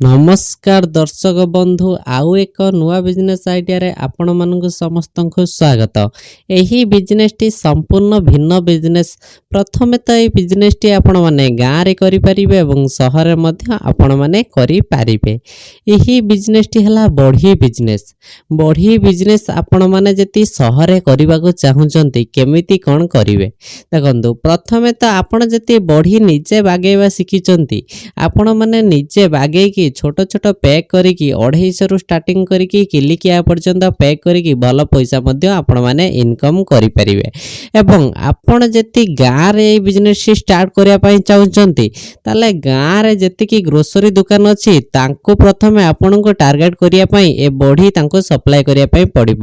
ନମସ୍କାର ଦର୍ଶକ ବନ୍ଧୁ, ଆଉ ଏକ ନୂଆ ବିଜନେସ୍ ଆଇଡ଼ିଆରେ ଆପଣମାନଙ୍କୁ ସମସ୍ତଙ୍କୁ ସ୍ୱାଗତ। ଏହି ବିଜନେସ୍ଟି ସମ୍ପୂର୍ଣ୍ଣ ଭିନ୍ନ ବିଜନେସ୍। ପ୍ରଥମେ ତ ଏହି ବିଜନେସ୍ଟି ଆପଣମାନେ ଗାଁରେ କରିପାରିବେ ଏବଂ ସହରରେ ମଧ୍ୟ ଆପଣମାନେ କରିପାରିବେ। ଏହି ବିଜନେସ୍ଟି ହେଲା ବଢ଼ି ବିଜନେସ୍। ବଢ଼ି ବିଜନେସ୍ ଆପଣମାନେ ଯଦି ସହରରେ କରିବାକୁ ଚାହୁଁଛନ୍ତି, କେମିତି କ'ଣ କରିବେ? ଦେଖନ୍ତୁ, ପ୍ରଥମେ ତ ଆପଣ ଯଦି ବଢ଼ି ନିଜେ ବାଗେଇବା ଶିଖିଛନ୍ତି, ଆପଣମାନେ ନିଜେ ବାଗେଇକି ଛୋଟ ଛୋଟ ପ୍ୟାକ୍ କରିକି 250ରୁ ଷ୍ଟାର୍ଟିଂ କରିକି କିଲିକିଆ ପର୍ଯ୍ୟନ୍ତ ପ୍ୟାକ୍ କରିକି ଭଲ ପଇସା ମଧ୍ୟ ଆପଣମାନେ ଇନକମ୍ କରିପାରିବେ। ଏବଂ ଆପଣ ଯଦି ଗାଁରେ ଏଇ ବିଜନେସ୍ଟି ଷ୍ଟାର୍ଟ କରିବା ପାଇଁ ଚାହୁଁଛନ୍ତି, ତାହେଲେ ଗାଁରେ ଯେତିକି ଗ୍ରୋସରୀ ଦୋକାନ ଅଛି, ତାଙ୍କୁ ପ୍ରଥମେ ଆପଣଙ୍କୁ ଟାର୍ଗେଟ୍ କରିବା ପାଇଁ ଏ ବଢ଼ି ତାଙ୍କୁ ସପ୍ଲାଏ କରିବା ପାଇଁ ପଡ଼ିବ।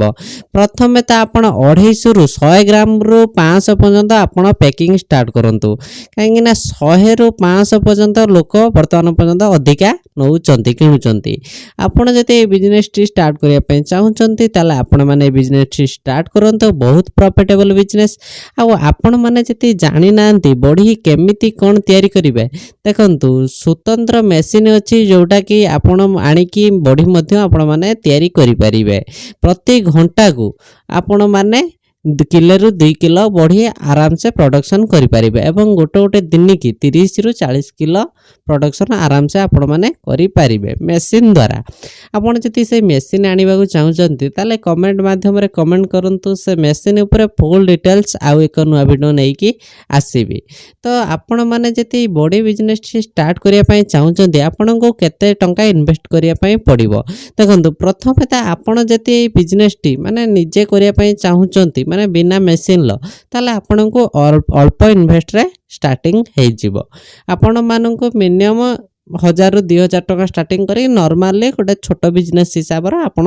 ପ୍ରଥମେ ତ ଆପଣ 250ରୁ 100 ଗ୍ରାମରୁ 500 ପର୍ଯ୍ୟନ୍ତ ଆପଣ ପ୍ୟାକିଂ ଷ୍ଟାର୍ଟ କରନ୍ତୁ, କାହିଁକିନା 100ରୁ 500 ପର୍ଯ୍ୟନ୍ତ ଲୋକ ବର୍ତ୍ତମାନ ପର୍ଯ୍ୟନ୍ତ ଅଧିକା ନେଉଛନ୍ତି, କିଣୁଛନ୍ତି। ଆପଣ ଯଦି ଏଇ ବିଜନେସ୍ଟି ଷ୍ଟାର୍ଟ କରିବା ପାଇଁ ଚାହୁଁଛନ୍ତି, ତାହେଲେ ଆପଣମାନେ ଏଇ ବିଜନେସ୍ଟି ଷ୍ଟାର୍ଟ କରନ୍ତୁ। ବହୁତ ପ୍ରଫିଟେବଲ୍ ବିଜନେସ୍। ଆଉ ଆପଣମାନେ ଯଦି ଜାଣିନାହାନ୍ତି ବଢ଼ି କେମିତି କ'ଣ ତିଆରି କରିବେ, ଦେଖନ୍ତୁ, ସ୍ୱତନ୍ତ୍ର ମେସିନ୍ ଅଛି, ଯେଉଁଟାକି ଆପଣ ଆଣିକି ବଢ଼ି ମଧ୍ୟ ଆପଣମାନେ ତିଆରି କରିପାରିବେ। ପ୍ରତି ଘଣ୍ଟାକୁ ଆପଣମାନେ କିଲୋରୁ 2 କିଲୋ ବଢ଼ି ଆରାମସେ ପ୍ରଡ଼କ୍ସନ୍ କରିପାରିବେ ଏବଂ ଗୋଟେ ଗୋଟେ ଦିନିକି 30ରୁ 40 କିଲୋ ପ୍ରଡ଼କ୍ସନ୍ ଆରାମସେ ଆପଣମାନେ କରିପାରିବେ ମେସିନ୍ ଦ୍ୱାରା। ଆପଣ ଯଦି ସେଇ ମେସିନ୍ ଆଣିବାକୁ ଚାହୁଁଛନ୍ତି, ତାହେଲେ କମେଣ୍ଟ ମାଧ୍ୟମରେ କମେଣ୍ଟ କରନ୍ତୁ। ସେ ମେସିନ୍ ଉପରେ ଫୁଲ୍ ଡିଟେଲ୍ସ ଆଉ ଏକ ନୂଆ ଭିଡ଼ିଓ ନେଇକି ଆସିବି। ତ ଆପଣମାନେ ଯଦି ବଡ଼ି ବିଜନେସ୍ଟି ଷ୍ଟାର୍ଟ କରିବା ପାଇଁ ଚାହୁଁଛନ୍ତି, ଆପଣଙ୍କୁ କେତେ ଟଙ୍କା ଇନଭେଷ୍ଟ କରିବା ପାଇଁ ପଡ଼ିବ? ଦେଖନ୍ତୁ, ପ୍ରଥମେ ତ ଆପଣ ଯଦି ଏଇ ବିଜନେସ୍ଟି ମାନେ ନିଜେ କରିବା ପାଇଁ ଚାହୁଁଛନ୍ତି, ମାନେ ବିନା ମେସିନ୍ର, ତାହେଲେ ଆପଣଙ୍କୁ ଅଳ୍ପ ଇନଭେଷ୍ଟରେ ଷ୍ଟାର୍ଟିଂ ହେଇଯିବ। ଆପଣମାନଙ୍କୁ ମିନିମମ୍ 1000ରୁ 2000 ଟଙ୍କା ଷ୍ଟାର୍ଟିଂ କରି ନର୍ମାଲି ଗୋଟେ ଛୋଟ ବିଜନେସ୍ ହିସାବରେ ଆପଣ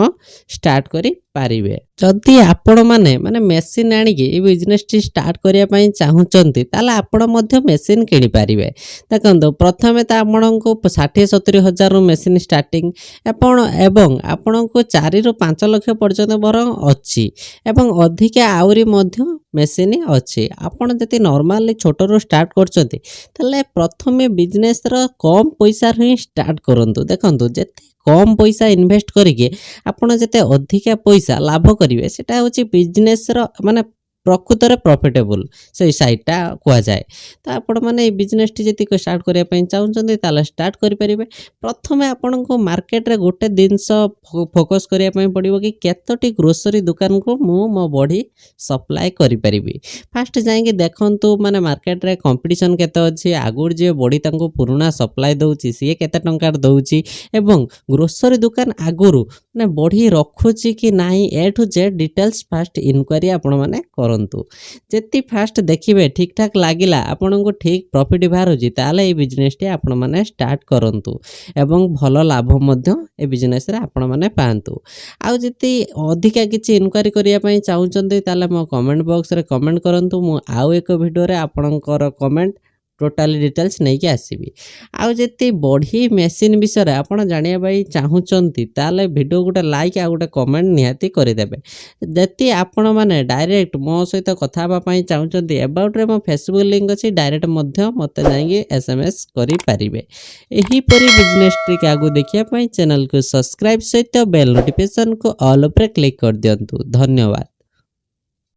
ଷ୍ଟାର୍ଟ କରିପାରିବେ। ଯଦି ଆପଣମାନେ ମାନେ ମେସିନ୍ ଆଣିକି ଏଇ ବିଜନେସ୍ଟି ଷ୍ଟାର୍ଟ କରିବା ପାଇଁ ଚାହୁଁଛନ୍ତି, ତାହେଲେ ଆପଣ ମଧ୍ୟ ମେସିନ୍ କିଣିପାରିବେ। ଦେଖନ୍ତୁ, ପ୍ରଥମେ ତ ଆପଣଙ୍କୁ 60-70 ହଜାରରୁ ମେସିନ୍ ଷ୍ଟାର୍ଟିଂ ଆପଣ ଏବଂ ଆପଣଙ୍କୁ 4ରୁ 5 ଲକ୍ଷ ପର୍ଯ୍ୟନ୍ତ ବରଂ ଅଛି ଏବଂ ଅଧିକା ଆହୁରି ମଧ୍ୟ ମେସିନ୍ ଅଛି। ଆପଣ ଯଦି ନର୍ମାଲି ଛୋଟରୁ ଷ୍ଟାର୍ଟ କରୁଛନ୍ତି, ତାହେଲେ ପ୍ରଥମେ ବିଜନେସ୍ର କମ୍ ପଇସାରୁ ହିଁ ଷ୍ଟାର୍ଟ କରନ୍ତୁ। ଦେଖନ୍ତୁ, ଯେତେ କମ୍ ପଇସା ଇନଭେଷ୍ଟ କରିକି ଆପଣ ଯେତେ ଅଧିକା ପଇସା ଲାଭ କରିବେ, ସେଟା ହେଉଛି ବିଜନେସ୍ର ମାନେ ପ୍ରକୃତରେ ପ୍ରଫିଟେବୁଲ୍ ସେଇ ସାଇଡ଼୍ଟା କୁହାଯାଏ। ତ ଆପଣମାନେ ଏଇ ବିଜନେସ୍ଟି ଯଦି ଷ୍ଟାର୍ଟ କରିବା ପାଇଁ ଚାହୁଁଛନ୍ତି, ତାହେଲେ ଷ୍ଟାର୍ଟ କରିପାରିବେ। ପ୍ରଥମେ ଆପଣଙ୍କୁ ମାର୍କେଟରେ ଗୋଟେ ଜିନିଷ ଫୋକସ୍ କରିବା ପାଇଁ ପଡ଼ିବ କି କେତୋଟି ଗ୍ରୋସରୀ ଦୋକାନକୁ ମୁଁ ମୋ ବଢ଼ି ସପ୍ଲାଏ କରିପାରିବି। ଫାଷ୍ଟ ଯାଇକି ଦେଖନ୍ତୁ, ମାନେ ମାର୍କେଟରେ କମ୍ପିଟିସନ୍ କେତେ ଅଛି, ଆଗରୁ ଯିଏ ବଢ଼ି ତାଙ୍କୁ ପୁରୁଣା ସପ୍ଲାଏ ଦେଉଛି, ସିଏ କେତେ ଟଙ୍କାରେ ଦେଉଛି ଏବଂ ଗ୍ରୋସରୀ ଦୋକାନ ଆଗରୁ ମାନେ ବଢ଼ି ରଖୁଛି କି ନାହିଁ, ଏ ଠୁ ଜେଡ୍ ଡିଟେଲ୍ସ ଫାଷ୍ଟ ଇନକ୍ୱାରି ଆପଣମାନେ କରନ୍ତୁ। ଯଦି ଫାଷ୍ଟ ଦେଖିବେ ଠିକ୍ଠାକ୍ ଲାଗିଲା ଆପଣଙ୍କୁ, ଠିକ୍ ପ୍ରଫିଟ୍ ବାହାରୁଛି, ତାହେଲେ ଏଇ ବିଜନେସ୍ଟି ଆପଣମାନେ ଷ୍ଟାର୍ଟ କରନ୍ତୁ ଏବଂ ଭଲ ଲାଭ ମଧ୍ୟ ଏ ବିଜନେସ୍ରେ ଆପଣମାନେ ପାଆନ୍ତୁ। ଆଉ ଯଦି ଅଧିକା କିଛି ଇନକ୍ୱାରି କରିବା ପାଇଁ ଚାହୁଁଛନ୍ତି, ତାହେଲେ ମୋ କମେଣ୍ଟ ବକ୍ସରେ କମେଣ୍ଟ କରନ୍ତୁ। ମୁଁ ଆଉ ଏକ ଭିଡ଼ିଓରେ ଆପଣଙ୍କର କମେଣ୍ଟ ଟୋଟାଲି ଡିଟେଲ୍ସ ନେଇକି ଆସିବି। ଆଉ ଯଦି ବଢ଼ି ମେସିନ୍ ବିଷୟରେ ଆପଣ ଜାଣିବା ପାଇଁ ଚାହୁଁଛନ୍ତି, ତାହେଲେ ଭିଡ଼ିଓ ଗୋଟେ ଲାଇକ୍ ଆଉ ଗୋଟେ କମେଣ୍ଟ ନିହାତି କରିଦେବେ। ଯଦି ଆପଣମାନେ ଡାଇରେକ୍ଟ ମୋ ସହିତ କଥା ହେବା ପାଇଁ ଚାହୁଁଛନ୍ତି, ଏବାଉଟ୍ରେ ମୋ ଫେସବୁକ୍ ଲିଙ୍କ୍ ଅଛି, ଡାଇରେକ୍ଟ ମଧ୍ୟ ମୋତେ ଯାଇକି SMS କରିପାରିବେ। ଏହିପରି ବିଜନେସ୍ ଟ୍ରିକ୍ ଆଗକୁ ଦେଖିବା ପାଇଁ ଚ୍ୟାନେଲକୁ ସବସ୍କ୍ରାଇବ୍ ସହିତ ବେଲ୍ ନୋଟିଫିକେସନ୍କୁ ଅଲ୍ ଉପରେ କ୍ଲିକ୍ କରିଦିଅନ୍ତୁ। ଧନ୍ୟବାଦ।